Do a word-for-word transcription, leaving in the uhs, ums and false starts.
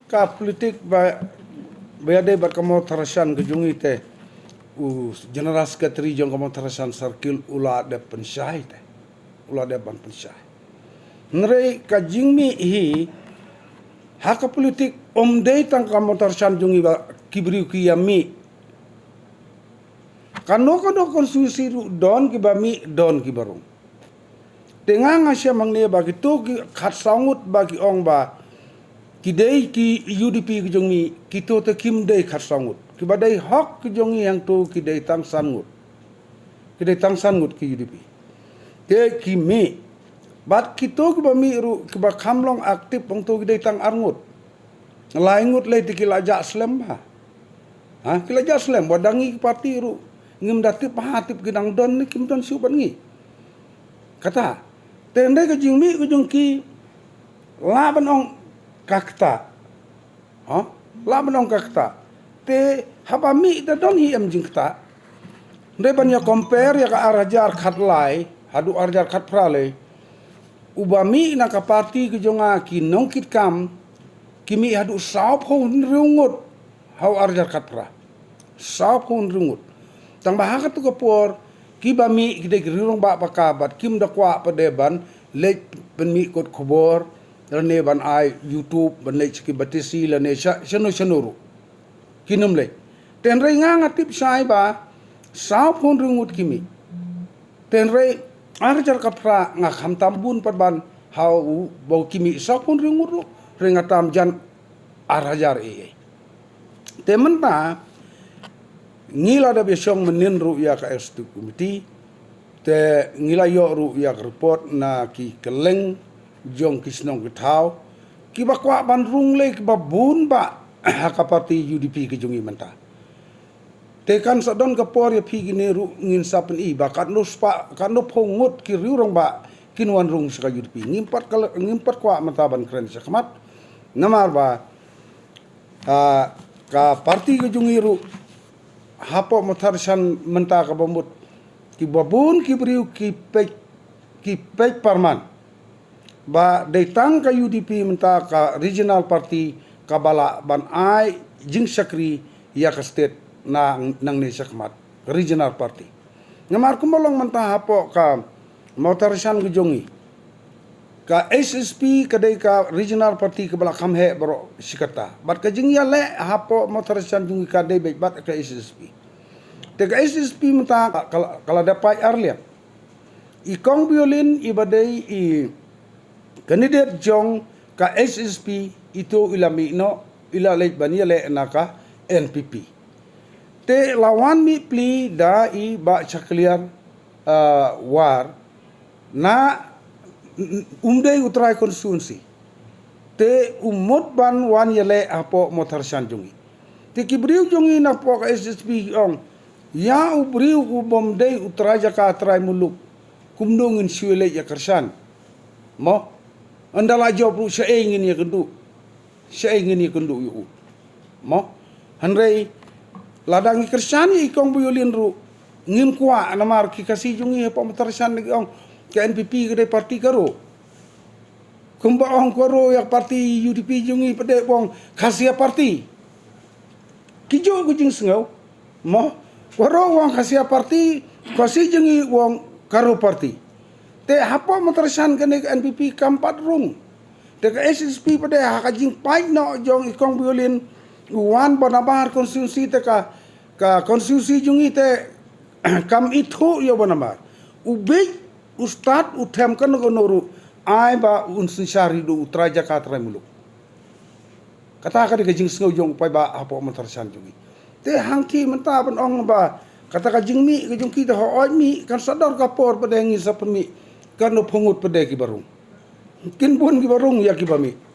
Ka politik ba, ba ïadei bad ka Mawthadraishan ka jong ngi te, u General Secretary jong ka Mawthadraishan Circle u la dep pynshai te. U la dep ban pynshai. Hynrei ka jingmih hi, ha ka politik ym dei tang ka Mawthadraishan jong ngi ba ki briew ki ïa mih. Kano kano constituency ruh don kiba mih, don kiba rung. Te nga nga shem hangne ba kito ki khatsaw ngut ba ki ong ba ki dei ki U D P ki jong ngi, kito te kim dei khatsaw ngut. Kiba dei hok ki jong ngi hangto ki dei tang san ngut. Ki dei tang san ngut ki U D P. Te ki mih. Bad kito kiba mih ruh kiba kham long active hangto ki dei tang ar ngut. Lai ngut lei te ki la jah slem bha. Ha, ki la jah slem, wat da ngi ki party ruh ngim da tip bha, tip ki dang don ne kim don shuh bad ngi. Kata. Te hynrei ka jingmih ka jong ki, lah ban ong ka kata. Ha? Lah ban ong ka kata. Te haba mih da don hi em jingkata. Hynrei ban ïa compare ïa ka ar hajar khatlai haduh ar hajar khatphra lei, uba mih na ka party ka jong nga ki nongkitkam ki mih haduh sawphew hynriew ngut ha u ar hajar khatphra. Sawphew hynriew ngut. Tang ba ha katu ka por kiba mih ki dei ki riew rangbah ba ka bad kim da kwah pat de ban leit pynmih kot khubor, lane ban ai YouTube, ban leit sha ki batesi, lane sha, shano shano ruh. Kin ym leit. Te hynrei nga nga tip shai ba sawphew hynriew ngut ki mih. Te hynrei ar hajar khatphra nga kham tam bun pat ban ha u ba u ki mih sawphew hynriew ngut ruh. Hynrei nga tam jan ar hajar ei ei. Te mynta ngi la dep ïa shong mynnin ruh ïa ka executive committee. Te ngi la ïoh ruh ïa ka report na ki kylleng jong ki shnong ki thaw, kiba kwah ban rung lei kiba bun bha ha ka party U D P ka jong ngi mynta. Te kan sa don ka por ïa phi kine ruh ngin sa pyni ba katno spah, katno phew ngut ki riew rangbah kin wan rung sha ka U D P. Ngim pat ka, ngim pat kwah mynta ban kren shakhmat. Namar ba, ah, ka party ka jong ngi ruh hapoh Mawthadraishan mynta kaba mut kiba bun ki briew ki peit, ki peit parman ba dei tang ka U D P mynta ka regional party kaba lah ban ai jingshakri ïa ka state na nangne shakhmat, ka regional party. Namar kumba long mynta hapoh ka Mawthadraishan ka jong ngi, ka H S P ka dei ka regional party kaba la kham heh baroh shi katta. Bad ka jingïaleh hapoh Mawthadraishan jong ngi ka dei beit bad ka H S P. Te ka H S P mynta ka, ka, ka la dep pait ar liang. I Kong Biolin iba dei i candidate jong ka H S P, ito i la mih noh, i la leit ban ïaleh na ka N P P. Te la wan mih pli da i Bah Shakliar, ah, War, na, um dei u trai constituency. Te u mut ban wan ïaleh hapoh Mawthadraishan jong ngi. Te ki briew jong ngi napoh ka H S P ki ong, ïa u briew u bym dei u trai jaka trai muluk, kumno ngin shu ïaleh ïa kyrshan? Mo? Ynda la jop ruh shaei ngin ïakynduh? Shaei ngin ïakynduh ïa u? Mo? Hynrei lada ngi kyrshan ïa i Kong Biolin ruh ngim kwah, namar ki Khasi jong ngi hapoh Mawthadraishan ki ong ka N P P ka dei party Garo. Kumba ong Garo ïa party U D P jong ngi pat de u ong Khasia party. Ki juh ka jingsngew. Mo, Garo u ong Khasia party, Khasi jong ngi u ong Garo party. Te hapoh Mawthadraishan kane ka N P P kam pat rung. Te ka H S P pat de ha ka jingpait noh jong i Kong Biolin u wan ba nabar constituency te ka, ka constituency jong ngi te kam ithuh ïa ba nabar. U bieit u stad u them kano kano ruh, ai ba un synshar ïa u trai jaka trai muluk. Kata ka dei ka jingsngew jong u paidbah hapoh Mawthadraishan jong ngi. Te hangta mynta ban ong ba kata ka jingmih ka jong ki te hooid mih, kan sa don ka por pat de ngin sa pynmih katno phew ngut pat de kiba rung. Kin bun kiba rung ïa kiba mih.